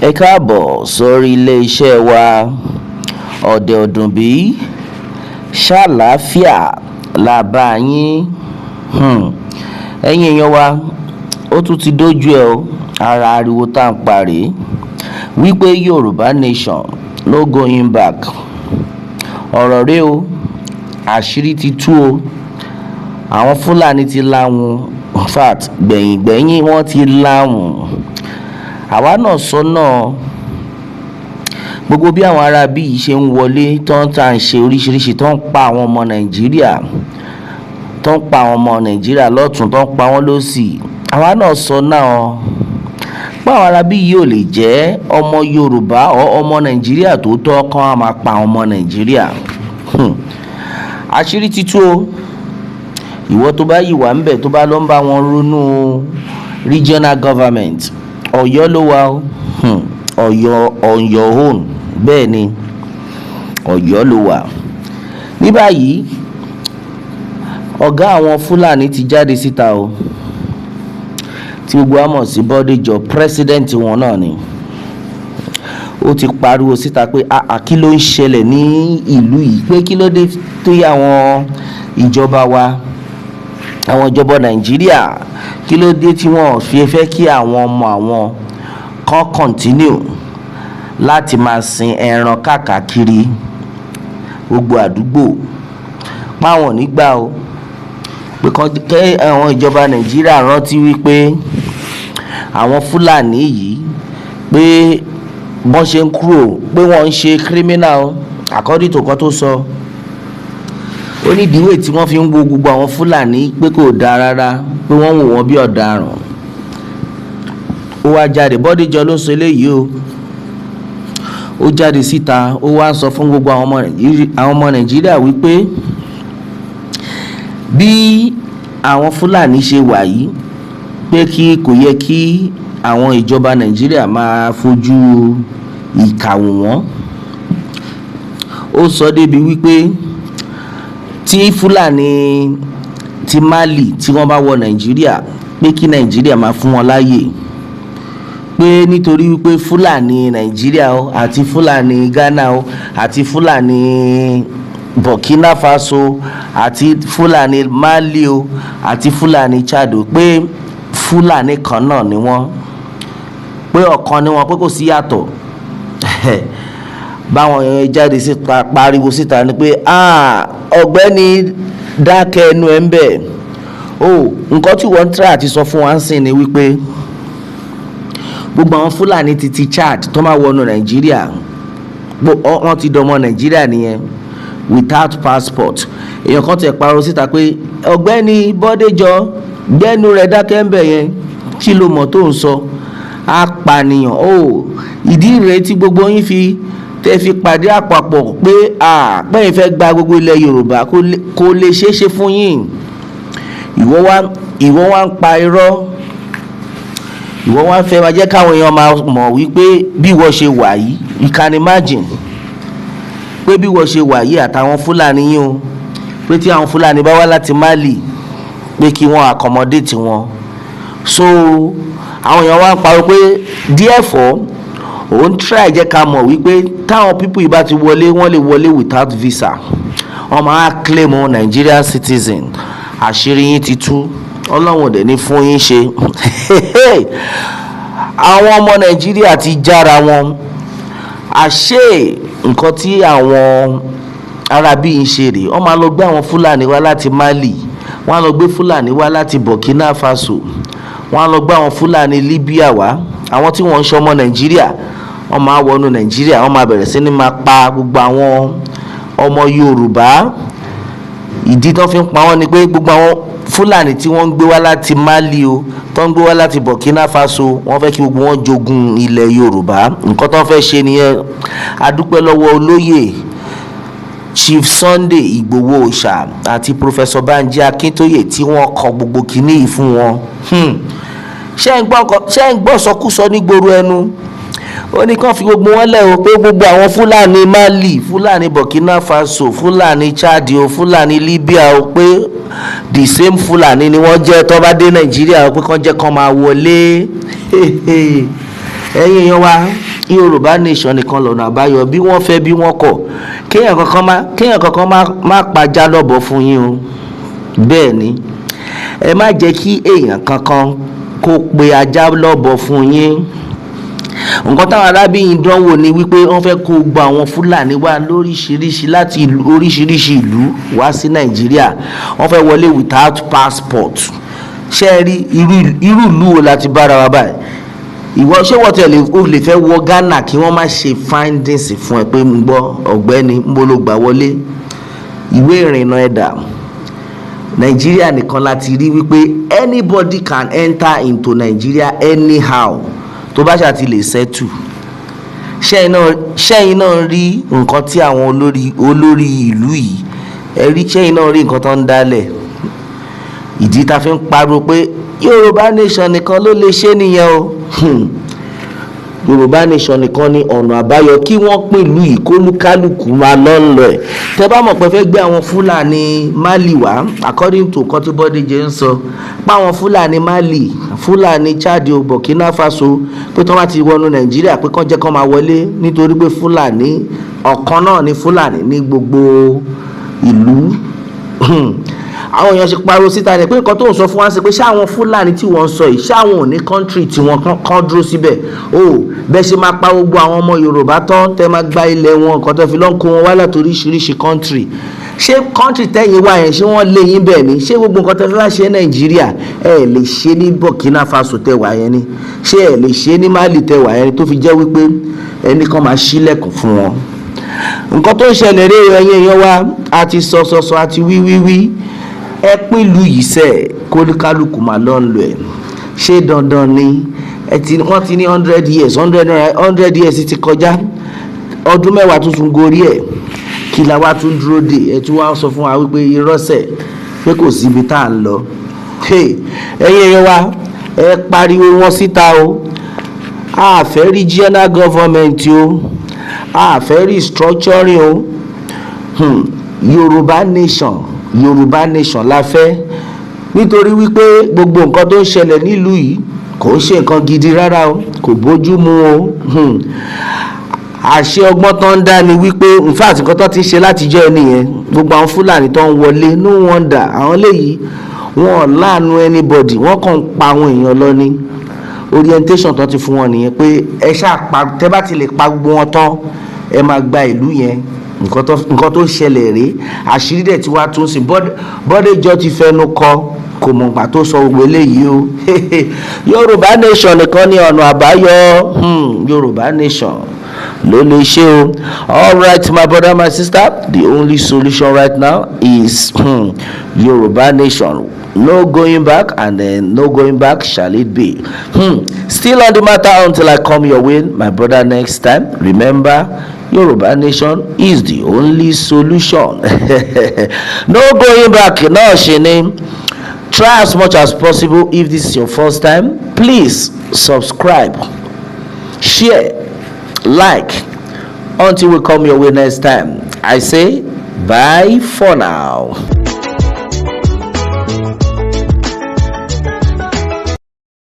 Ẹ káàbọ̀ sórí iléeṣẹ́ wa. Ọ̀dẹ̀ ọ̀dùnbí, ṣàlàáfíà la bá yín. Ẹ̀yin èèyàn wa, ó tún ti dójú ẹ̀ o. Ara ariwo tá à ń pa rèé wípé Yorùbá Nation, no going back. Ọ̀rọ̀ rèé o, àṣírí ti tú o. Àwọn Fúlàní ti láwọn, in fact, gbẹ̀yìngbẹ̀yìn wọ́n ti láwọn. Àwa náà sọ náà, gbogbo bí àwọn ará bí yìí ṣe ń wọlé tó ń tà ń ṣe oríṣiríṣi, tó ń pa àwọn ọmọ Nàìjíríà, tó ń pa àwọn ọmọ Nàìjíríà lọ́tún, tó ń pa wọ́n lọ́sì. Àwa náà sọ náà pé àwọn ará bí yìí ò lè jẹ́ ọmọ Yorùbá ọ ọmọ Nàìjíríà tó tọ́ kán á máa pa àwọn ọmọ Nàìjíríà. Àṣírí ti tú o. Ìwọ tó bá yìí wà ńbẹ̀, tó bá lọ ń bá wọn ronú regional government, Ọ̀yọ́ ló wà o. Ọ̀yọ́ on your own. Bẹ́ẹ̀ ni, Ọ̀yọ́ ló wà. Ní báyìí, ọ̀gá àwọn Fúlàní ti jáde síta o, tí gbogbo wa mọ̀ sí Bọ́déjọ, president wọn náà ni. Ó ti pariwo síta pé àà, kí ló ń ṣẹlẹ̀ ní ìlú yìí? Pé kí ló dé tó yẹ àwọn ìjọba wa, àwọn ìjọba Nàìjíríà, kí ló dé tí wọ́n fi fẹ́ kí àwọn ọmọ àwọn kan continue láti máa sin ẹran káàkiri gbogbo àdúgbò? Páwọn nígbà o, pé kẹ́ àwọn ìjọba Nàìjíríà rántí wípé àwọn Fúlàní yìí, pé bọ́n ṣe ń kúrò, pé wọ́n ń ṣe criminal. According to nǹkan tó sọ, ó ní ìdíwé tí wọ́n fi ń wo gbogbo àwọn Fúlàní pé kò dáa rárá, pé wọ́n wò wọ́n bí ọ̀daràn. Ó wá jáde, Bọ́díjọ ló sọ eléyìí o. Ó jáde síta, ó wá sọ fún gbogbo àwọn ọmọ Nàìjíríà wípé bí àwọn Fúlàní ṣe wà yìí, pé kí kò yẹ kí àwọn ìjọba Nàìjíríà máa fojú ìkà wò wọ́n. Ó sọ débi wípé tí Fúlàní ti Mali, tí wọ́n bá wọ Nàìjíríà, pé kí Nàìjíríà máa fún wọn láàyè, pé nítorí wípé Fúlàní Nàìjíríà o, àti Fúlàní Ghana o, àti Fúlàní Burkina Faso, àti Fúlàní Mali o, àti Fúlàní Chad o, pé Fúlàní kan náà ni wọ́n, pé ọ̀kan ni wọ́n, pé kò sí yàtọ̀. Báwọn èèyàn jáde síta pariwo síta ni pé, "Ọ̀gbẹ́ni, dákẹ́ ẹnu ẹ̀ ń bẹ̀ o." Nǹkan tí wọ́n ń try àti sọ fún wa ń sìn ni wípé gbogbo àwọn Fúlàní ti Chad tó máa wọnú Nàìjíríà, wọ́n ti dọmọ Nàìjíríà nìyẹn without passport. Èèyàn kan tẹ̀ pariwo síta pé, "Ọ̀gbẹ́ni Bọ́déjọ, gbẹ́nu rẹ̀ dákẹ́ ń bẹ̀ yẹn. Kí ló mọ̀ tó ń sọ? Apànìyàn o." Ìdí rèé tí gbogbo yín fi tẹ́ fi pàdé àpapọ̀ pé pẹ́yìn fẹ́ gba gbogbo ilẹ̀ Yorùbá, kó lè ṣeé ṣe fún yín. Ìwọ wá ń pa irọ́, ìwọ wá fẹ́ máa jẹ́ káwọn èèyàn máa mọ̀ wípé bí ìwọ ṣe wà yìí, you can imagine pé bí ìwọ ṣe wà yìí àtàwọn Fúlàní yín o, pé tí àwọn Fúlàní bá wá láti Mali, pé kí wọ́n accommodate wọn. So àwọn èèyàn wá ń pariwo pé therefore, òun try jẹ́ ká mọ̀ wípé táwọn people yìí bá ti wọlé, wọ́n lè wọlé without visa, wọ́n máa claim Nigerian citizen. Àṣírí yín ti tú, Ọlọ́run ò dẹ̀ ní fún yín ṣe. Àwọn ọmọ Nàìjíríà ti jára wọn. Àṣé nǹkan tí àwọn aráabí ń ṣe rèé? Wọ́n máa lọ gbé àwọn Fúlàní wá láti Mali, wọ́n á lọ gbé Fúlàní wá láti Burkina Faso, wọ́n á lọ gbé àwọn Fúlàní Libya wá, àwọn tí wọ́n ń ṣọmọ Nàìjíríà. Wọ́n máa wọnú Nàìjíríà, wọ́n máa bẹ̀rẹ̀ sí ní máa pa gbogbo àwọn ọmọ Yorùbá. Ìdí tó fi ń pa wọ́n ni pé gbogbo àwọn Fúlàní tí wọ́n ń gbé wá láti Mali o, tó ń gbé wá láti Burkina Faso, wọ́n fẹ́ kí gbogbo wọn jogun ilẹ̀ Yorùbá. Nǹkan tó ń fẹ́ ṣe nìyẹn. A dúpẹ́ lọ́wọ́ olóyè Chief Sunday Igboho Òòṣà àti Professor Banji Akintoye tí wọ́n kọ gbogbo kinní yìí fún wọn. Ṣé ń gbọ́ sọkúsọ nígboro ẹnu? Ó ní kàn fi gbogbo wọn lẹ̀ o, pé gbogbo àwọn Fúlàní Mali, Fúlàní Burkina Faso, Fúlàní Chad o, Fúlàní Libya o, pé the same Fúlàní ni wọ́n jẹ́. Tó bá dé Nàìjíríà o, pé kàn jẹ́ kàn máa wọlé. Ẹ̀yin èèyàn wa. Yorùbá Nation nìkan lọ́nà àbáyọ. Bí wọ́n fẹ́, bí wọ́n kọ̀, kéèyàn kankan má pajá lọ́bọ̀ fún yín o. Bẹ́ẹ̀ ni, ẹ má jẹ́ kí èèyàn kankan kó pe ajá lọ́bọ̀ fún yín. Nǹkan táwọn arábìnrin dánwò ni wípé wọ́n fẹ́ kó gba àwọn Fúlàní wá lóríṣiríṣi láti oríṣiríṣi ìlú wá sí Nàìjíríà. Wọ́n fẹ́ wọlé without passport. Ṣé ẹ rí irú ìlú wo láti bára wa báyìí? Ìwọ, ṣé wọ́n tẹ̀lé o lè fẹ́ wọ Ghana kí wọ́n má ṣe findings fún ẹ pé ń gbọ́, ọ̀gbẹ́ni, ń bó ló gbà wọlé, ìwé ìrìnnà ẹ̀dà? Nàìjíríà nìkan láti rí wípé anybody can enter into Nigeria anyhow tó bá ṣáà ti lè settle. Ṣẹ́yìn náà rí nǹkan tí àwọn olórí ìlú yìí, ẹ rí, ṣẹ́yìn náà rí nǹkan tó ń dálẹ̀? Ìdí tá a fi ń pariwo pé Yorùbá Nation nìkan ló lè ṣe nìyẹn o. Yorùbá Nation nìkan ní ọ̀nà àbáyọ, kí wọ́n pín ìlú yìí, kólúkálùkù máa lọ ń lọ ẹ̀. Tẹ́ bá mọ̀ pé fẹ́ gbé àwọn Fúlàní Mali wá, according to nǹkan tí Bọ́díjẹ́ ń sọ, páwọn Fúlàní Mali, Fúlàní Chad o, Burkina Faso, pé tí wọ́n bá ti wọnú Nàìjíríà, pé kán jẹ́ kán máa wọlé, nítorí pé Fúlàní ọ̀kan náà ni Fúlàní ní gbogbo ìlú. Àwọn èèyàn ṣe pariwo síta ni pé nǹkan tó ń sọ fún wa sí pé ṣé àwọn Fúlàní tí wọ́n ń sọ yìí, ṣé àwọn ò ní country tí wọ́n kàn dúró síbẹ̀ o? Bẹ́ẹ̀ ṣe máa pa gbogbo àwọn ọmọ Yorùbá tán, tẹ́ máa gba ilẹ̀ wọn, nǹkan tó fi lọ́n kó wọn wá láti oríṣiríṣi country, ṣé country tẹ́yìn wá yẹn, ṣé wọ́n lé yín bẹ́ẹ̀ ni? Ṣé gbogbo nǹkan tẹ́ fẹ́ wá ṣe ní Nàìjíríà, ẹ lè ṣe ní Burkina Faso tẹ́ wà yẹn ni? Ṣé ẹ lè ṣe ní Mali tẹ́ wà yẹn ni, tó fi jẹ́ wípé ẹnì kan máa ṣílẹ̀kùn fún wọn? Nǹkan tó ń ṣẹlẹ̀ rí, ẹ̀yin èèyàn wa, a ti sọ sọ sọ, a ti wí wí wí. Ẹ pín ìlú yìí sẹ̀, kólúkálùkù máa lọ́ ń lọ ẹ̀. Ṣé dandan ni? Ẹ ti wọ́n ti ní 100 years, 100 years ti kọjá, ọdún 10 tuntun gorí ẹ̀. Kí la wá tún dúró dè? Ẹ tún wá sọ fún wa wípé irọ́sẹ̀, pé kò síbi tá à ń lọ. Ẹ̀yin èèyàn wa, ẹ pariwo wọn síta o. A fẹ́ regional government o, a fẹ́ restructuring o. Yorùbá Nation, Yorùbá Nation la fẹ́, nítorí wípé gbogbo nǹkan tó ń ṣẹlẹ̀ nílùú yìí kò ń ṣe nǹkan gidi rárá o, kò bójú mu o. Àṣẹ ọgbọ́n tó ń dá ni wípé, in fact, nǹkan tó ti ń ṣe látijọ́ ẹni yẹn, gbogbo àwọn Fúlàní tó ń wọlé, no wonder. Àwọn léyìí, wọn ò láàánú anybody, wọ́n kàn ń pa àwọn èèyàn lọ ní. Orientation tó ti fún wọn nìyẹn pé ẹ ṣáà pa, tẹ́ bá ti lè pa gbogbo wọn tán, ẹ máa gba ìlú yẹn. Nǹkan tó ṣẹlẹ̀ rèé. Àṣírí dẹ̀ tí wàá tún sí. Bọ́dẹ̀jọ́ ti fẹnu kọ, kò mọ̀ gbà tó sọ gbogbo eléyìí o. Yorùbá Nation nìkan ní ọ̀nà àbáyọ. Yorùbá Nation ló lè ṣe o. All right, my brother, my sister, the only solution right now is Yorùbá Nation. No going back, and then no going back shall it be. Still on the matter until I come your way, my brother, next time. Remember, Yorùbá Nation is the only solution. No going back náà ṣe ni. Try as much as possible. If this is your first time, please subscribe, share, like. Until we come your way next time, I say bye for now.